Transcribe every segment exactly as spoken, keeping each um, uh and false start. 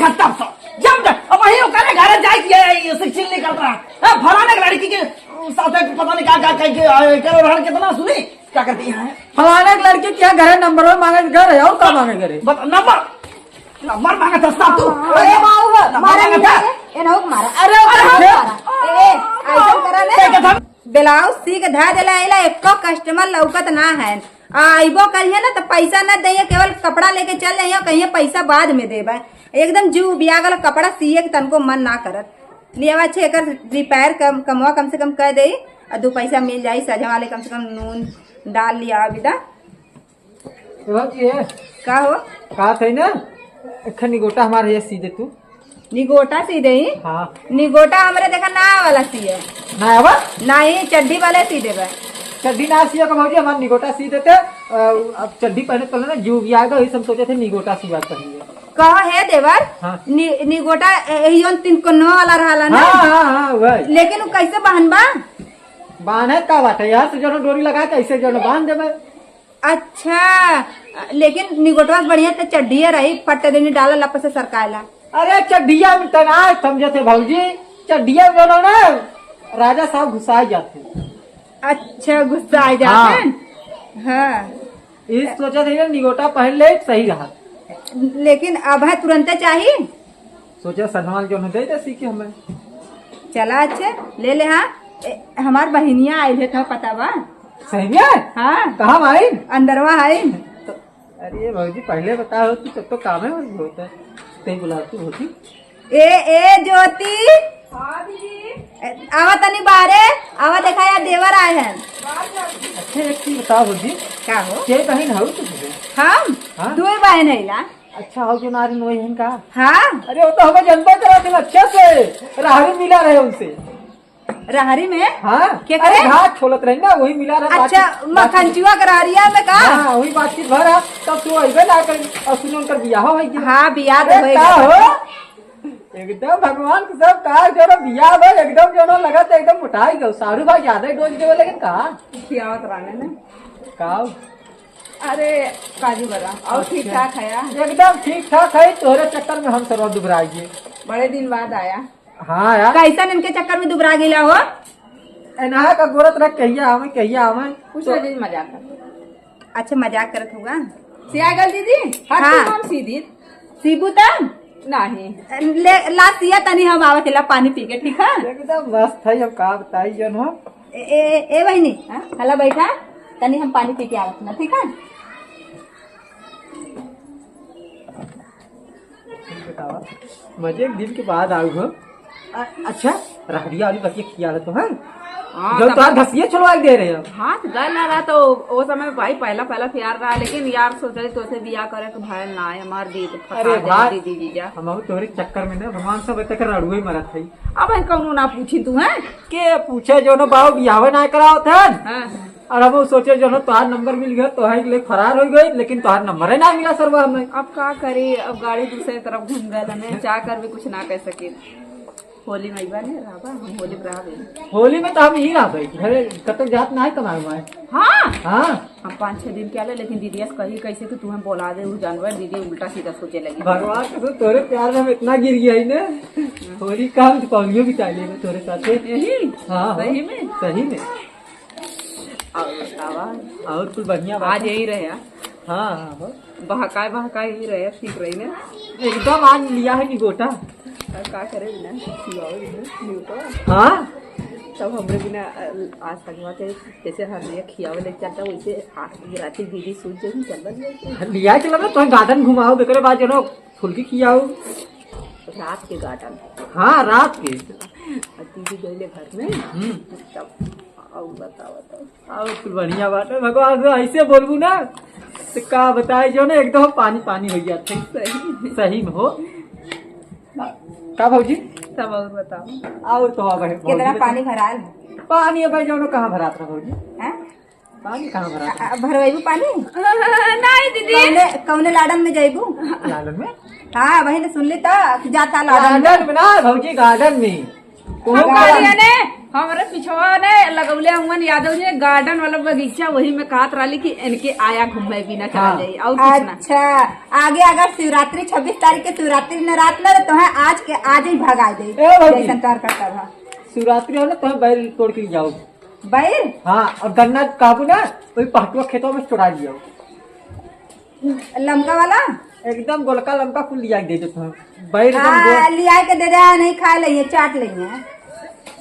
तब तो जब तक अब वही ओकरे घरे जाए के ये, ये शिक्षित नहीं करता है। हाँ, फलाने के लड़की के साथ पता नहीं क्या, क्या, क्या, क्या, क्या, रहन कितना सुनी, क्या करती है? फलाने के लड़की के यहाँ घरे नंबर मांगे के घर है, और का मांगे घरे? बत-, नंबर, नंबर मांगे था साहब तू। अरे बाबू, नंबर मारा मांगे नहीं था। जाके, ए, नहुक मारा। अरे, अरे, अरे, मारा। ए, ए, ऐसा करा ले। क्या, क्या था? ब्लाउज सी के धा देला, एला एको कस्टमर लौकत ना है। आ, अइबो करिहे ना, त पैसा ना दइहे, केवल कपड़ा लेके चल जइहे, कहिए पैसा बाद में देबे। एकदम जीव उबिया गल, कपड़ा सिए के तनको मन ना करत। लियावा छे एकर रिपेयर कम, कमवा कम से कम कर देई, आ दो पैसा मिल जाई, सजवा ले कम से कम नून डाल लिया विदा। ए भौजी, ए। का हो? का थे ना, एखन निगोटा हमार ये सी दे तू। निगोटा सी देई? हाँ। निगोटा हमरे देखा ना वाला सी है। ना आवा? नहीं, चड्डी वाले सी देबे। चड्डी ना सिया का भौजी, हमार निगोटा सी देते। अ, अब चड्डी पहने पहले ना जीव भी आएगा, वही से हम सोचे थे निगोटा सी बात पहनिए। कहो हे देवर, हाँ। नि-, निगोटा ए-, एहियोन तीन कोनवा वाला रहला ना? हाँ, हाँ, हाँ, वही। लेकिन वो कैसे बहनबा? बांधे का बाटे यार, तो जो डोरी लगा के ऐसे जो बांध देबे। अच्छा, लेकिन निगोटवा से बढ़िया त चड्ढिया रही, फट देनी डाला लप से सरकायला। अरे चड्ढिया में त ना समझे थे भौजी, चड्ढिया में बोलो ना, राजा साहब घुसाए जाते। अच्छा, घुसाए जाते हाँ। हैं? हाँ। इस सोचा थे ये निगोटा पहन ले सही रहा। लेकिन अब है तुरंते चाहिए। सोचा सजवाल जो न दे दे सी के हमें। चला अच्छे, ले ले हाँ। ए, हमार बहिनिया आइल है, तो पता बा? सही में? हाँ। कहाँ आइन? अंदरवा आइन। तो, अरे भौजी, पहले बताओ, तू तब तो काम है और बहुत है। कहीं बुला तू भौजी। ए, ए, ज्योति। हाँ, दीदी। ए, आवा तनी बाहरे, आवा देखा यार, देवर आए हैं। अच्छा, एक चीज बताओ भौजी। का हो? के बहन हऊ तू? हम? हाँ। दुई बहन है ला। अच्छा, हऊ जो नारी नोई हन का? हाँ। अरे, वो तो हमें जनता करा थे अच्छे से, राहरी मिला रहे उनसे। रहरी में? हाँ। के अरे करे? घास छोलत रही ना, वही मिला रहा। अच्छा, बाकी, बाकी मखनचुआ के रहरिया में का? हाँ, वही बातचीत भर है। तब तू अइबे ना करी। और सुनो, उनकर बियाह हो गया। हाँ, बियाह तो अरे हो का गया। हो? एकदम भगवान के सब का जो ना बियाह हो, एकदम जो ना लगा तो एकदम मोटाई गयो। साढ़ू भाई ज्यादा ही डोज देवे लेकिन का? खियावत रहने ने। का? अरे काजू बादाम। और अच्छा। ठीक ठाक है यार? एकदम ठीक ठाक है। तोहरे चक्कर में हम सरवा दुबराइए। बड़े दिन बाद आया। हाँ यार। कैसन इनके चक्कर में दुबरा गइला हो? एनहा का गोरत रख, कहिया आवे, कहिया आवे। कुछ तो ना दीदी, मजाक कर। अच्छा, मजाक करत हुआ। सिया गल दीदी, हट हाँ। तू हम सीधी। सीबू त? नहीं। ले, ला सिया तनी हम आवत ला पानी पी के, ठीक है? एकदम मस्त है, हम का बताई जन हो। ए, ए, ए बहिनी, हाँ? हला बैठा, तनी हम पानी पी के आवत ना, ठीक है? ठीक बतावा। मजे एक दिन के बाद आऊ हो। अ-, अच्छा, रहरिया वाली बतिया खियाल तो है। हाँ, जब तब तोहार घसिया छुड़वा के दे रहे हो। हाँ, तो गल ना रहा तो वो समय भाई पहला पहला प्यार रहा, लेकिन यार सोच रही तोसे बियाह करे के भाई ना है, हमार दी तो फंसा अरे दे भाई, दीदी जीजा। हम तोहरे चक्कर में ना भगवान सब तक रड़ुए मरत है। अब है कौनो ना पूछी तू है? के पूछे जो ना बाबू बियाह ना करावत है। हाँ। और हम सोचे जो ना तोहार नंबर मिल गया, तोहार ले फरार हो गई, लेकिन तोहार नंबर ही ना मिला सरवा हमें। अब का करी, अब गाड़ी दूसरे तरफ घूम गए हमें, क्या कर भी कुछ ना कह सके। होली में अइबा ने रहबा, हम होली में रहबे। होली में तो हम ही रहबे, घरे कतक जात ना है कमाए हुआ है। हाँ? हाँ। हम पाँच छह दिन के आले, लेकिन दीदी से कही कैसे कि तू हम बोला दे, उ जानवर दीदी उल्टा सीधा सोचे लगी। भगवान के तो तोरे प्यार में हम इतना गिर गया ही ने। होली का हम दीपावलियों बिता लेबे तोरे साथे। यही? हाँ, सही हाँ। में? सही में। और बतावा? और कुल बढ़िया बात आज है। यही रहे, हाँ? हाँ, हाँ, हो। बहकाए, बहकाए ही रहे, ठीक रही ने। एकदम आज लिया है निगोटा। और का करे बिना? खियावे बिना, निगोटा। हाँ? तब हमरे बिना, अ, आज तक बात है, जैसे हर लिए खियावे ले चलता, वैसे आ, राती दीदी सूझ जाई, चल बन जाई। लिया चला ना, तो गार्डन घुमाओ, बेकरे बाद जो ना फुल्की खियाओ। रात के गार्डन। हाँ, रात के। और दीदी गईले घर में, हम्म। तब और बताओ, बताओ। और कुल बढ़िया बात है, भगवान से ऐसे बोलबू ना, तो का बताए, जो ना एकदम पानी पानी हो गया था। सही। सही में हो। का भौजी? तब और बताओ। और तो अब है भौजी कितना बता- पानी भराल है? पानी अब है जो ना कहाँ भरात रहा भौजी? हैं? पानी कहाँ भरात रहा? आ, भरवाइबू पानी? नहीं दीदी। कौने, कौने लाडन में जाइबू? लाडन में? हाँ, वही ने सुन ली तो, जाता लाडन में। लाडन में ना भौजी, गार्डन में। हम कहलिए ने, हमरे पिछवा ने लगौले हुवन यादव जी garden वाला बगीचा, वही में कहत रहली कि इनके आया घूमे बिना चला हाँ। जाई, और कुछ ना। अच्छा, आगे अगर शिवरात्रि, छब्बीस तारीख के शिवरात्रि न रात में, तो है आज के आज ही भगा दे। ए भौजी। जैसन तोहर करतब है। शिवरात्रि हो ना, तो है बैल तोड़ के ले जाओ। बैल? हाँ, और गन्ना काबू ना, वही पहटुआ खेतवा में चुरा लियो। लमका वाला? एकदम गोलका लमका कुल लिया के दे देत हूँ। बैल एकदम हाँ, गोल। लिया के दे दे, नहीं खा लेंगे, चाट लेंगे।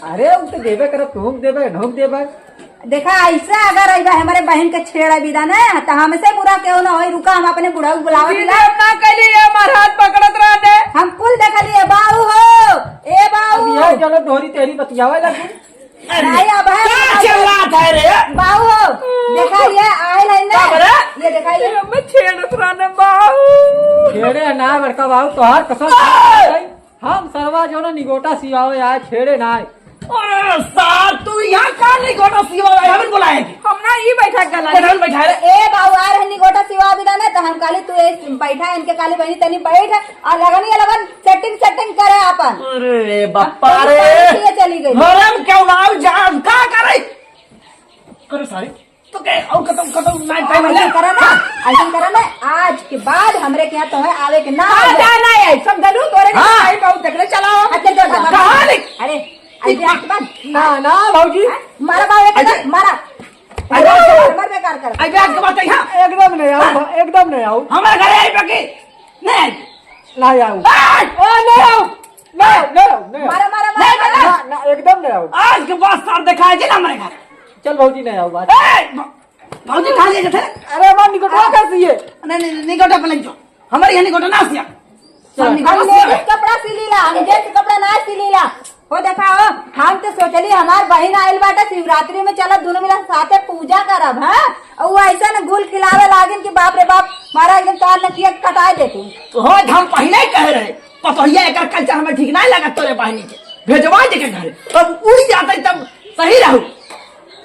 अरे, उ तो देबे करब, तुहूँ देबे, नहुँ देबे। देखा, ऐसे अगर अइबा हमारे बहन के छेड़ा बिदा ना, तो हमसे बुरा केहू ना होई। रुका, हम अपने बुढ़ऊ बुलावत दीदी, ला। हम ना कहली, ये हमार हाथ पकड़त रह दे। हम कुल देख लिए, बाऊ हो, ए बाऊ। अब यह चलो ढोरी तेरी बतियावे लगी। अरे, नहीं, अब है, का अब चिल्लात है रे? बाऊ हो, देखा ये आयल है ना? का बोले? ये देखा ये। ये हमें छेड़त रहने बाऊ। छेड़े ना बड़का बाऊ, तोहार कसम। ए! हम सरवा जो ना निगोटा सिवावे आए, छेड़े ना आए। अरे सार, तू यहाँ का निगोटा सिवावे आए? हमें बुलाए के। हम ना ई बैठा गला। कौन बैठा है रे? ए बाऊ, आ रहे निगोटा सिवा बिदा ना, तो हम काली तू ए बैठा, इनके काली बहनी तनी बैठ, और लगन ये लगन setting, setting करे आपन। अरे बप्पा रे। ये चली गई। मरम क्यों ना आऊ जान, का करे? करे सारे, तो के, और खत्म, खत्म, ना time ऐसा ले। करा ना, ऐसा करा ना, आज के बाद हमरे के यहाँ तो है आवे के ना हाँ, आवे। जा ना आए, समझलू, तोरे के हाँ। Time बहुत देख ले, चला। अच्छा, जा, जा, जा। कहाँ ले? अरे, अरे, आज के बाद ना, ना, भौजी। हाँ? मारा बाबू, एक अच्छा। मारा। अरे, अरे, मर बेकार कर। अरे, आज के बाद यहाँ। एकदम नहीं आऊ, एकदम नहीं आऊ। हमारे घरे आई बाकी। नहीं। नहीं आऊ। ए! ए, नहीं आऊ। नहीं आऊ, नहीं आऊ, नहीं आऊ। मारा, मारा, मारा, नहीं, मारा। ना, ना, एकदम नहीं आऊ। आज के बाद सार दिखाई दे ना हमारे घर। चल भौजी, नहीं आऊ बात। ए, भ-, भौजी कहाँ ले जाते? अरे, हमार निकटवा कैसी है? नहीं, नहीं, नहीं, निकटवा पे नहीं जो। हमारे यहाँ निकटवा ना सिया। चल। हम ladies कपड़ा सिलीला, हम gents कपड़ा ना सिलीला। हो देखा हो, हम तो सोचली हमार बहिन आइल बाटे, शिवरात्रि में चलब दोनों मिला साथे पूजा करब, हाँ? और वो ऐसा न गुल खिलावे लागिन कि बाप रे बाप, मारा एकदम तार नकिया कटाए देती। तो हो, हम पहले ही कहे रहे, पतोहिया एकर culture हमें ठीक नहीं लगा तोरे बहिनी के, भेजवा दे के घरे, तब उड़ जाते तब सही रहू।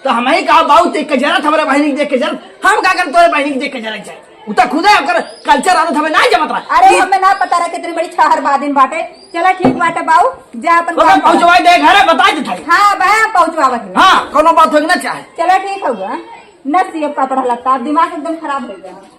तो हम ही कहा, "बाऊ, ते के जरूरत हमारे बहिनी के देख के जरूरत, हम का कर तोरे बहिनी के देख के जरूरत जाए?" उ तो खुदे ओकर culture आदत हमें ना जमत रहा। अरे, ये हमें ना पता रहा कितनी बड़ी छहर बादिन बाटे। चला ठीक बाटे बाऊ, जा अपन तो काम करा। पहुँचवाई दे घरे, बताई दे थाई। हाँ, बहन पहुँचवावत है। हाँ, कोनो बात होई ना चाहे। चला ठीक होगा। न सियब कपड़ा लत्ता, अब दिमाग एकदम खराब हो गया।